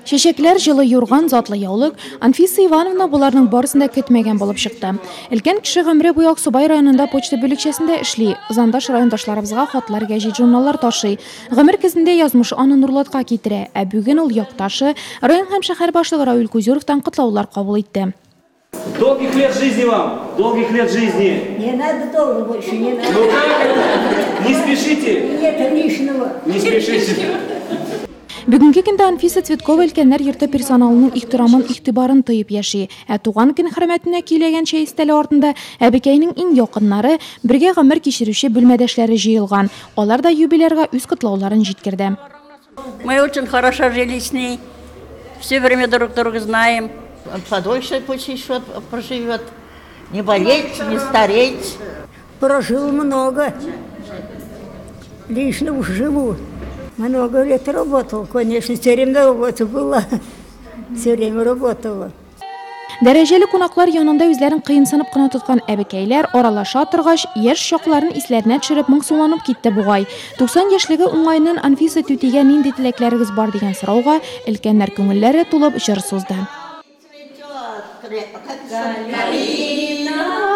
Чәчәкләр, җылы юрган, затлы яулык, Анфиса Ивановна боларның барысын да көтмәгән булып чыкты. Өлкән кеше гомере буе Аксубай районында почта бүлекчәсендә эшли, ызандаш райондашларыбызга хатлар, гәҗит-журналлар ташый. Гомер көзендә язмыш аны Нурлатка китерә, ә бүген ул якташы, район һәм шәһәр башлыгы Равил Кузюровтан котлаулар кабул итте. Долгих лет жизни вам! Долгих лет жизни! Не надо долго больше, не надо. Ну как это? Не спешите! Нет лишнего. Не спешите! Бүгенге көндә Анфиса Цветкова өлкәннәр йорты персоналының ихтирамын, игътибарын тоеп яши. Ә туган көн хөрмәтенә көйләгән чәй өстәле артында әбекәйнең иң якыннары, бергә гомер кичерүче бүлмәдәшләре җыелган. Алар да юбилярга үз котлауларын җиткерде. Мы очень хорошо жили с ней, все время друг друга знаем. Подольше пусть еще проживет, не болеть, не стареть. Прожил много, лично уж живу. Много лет работал, конечно, все время работа была, все время работала. Дәрәҗәле кунаклар янында үзләрен кыенсынып кына тоткан әбекәйләр, аралаша торгач, яшь чакларын исләренә төшереп моңсуланып китте бугай. 90 яшьлеге уңаеннан Анфиса түтигә нинди теләкләрегез бар дигән сорауга өлкәннәр күңелләре тулып җыр сузды. Калина.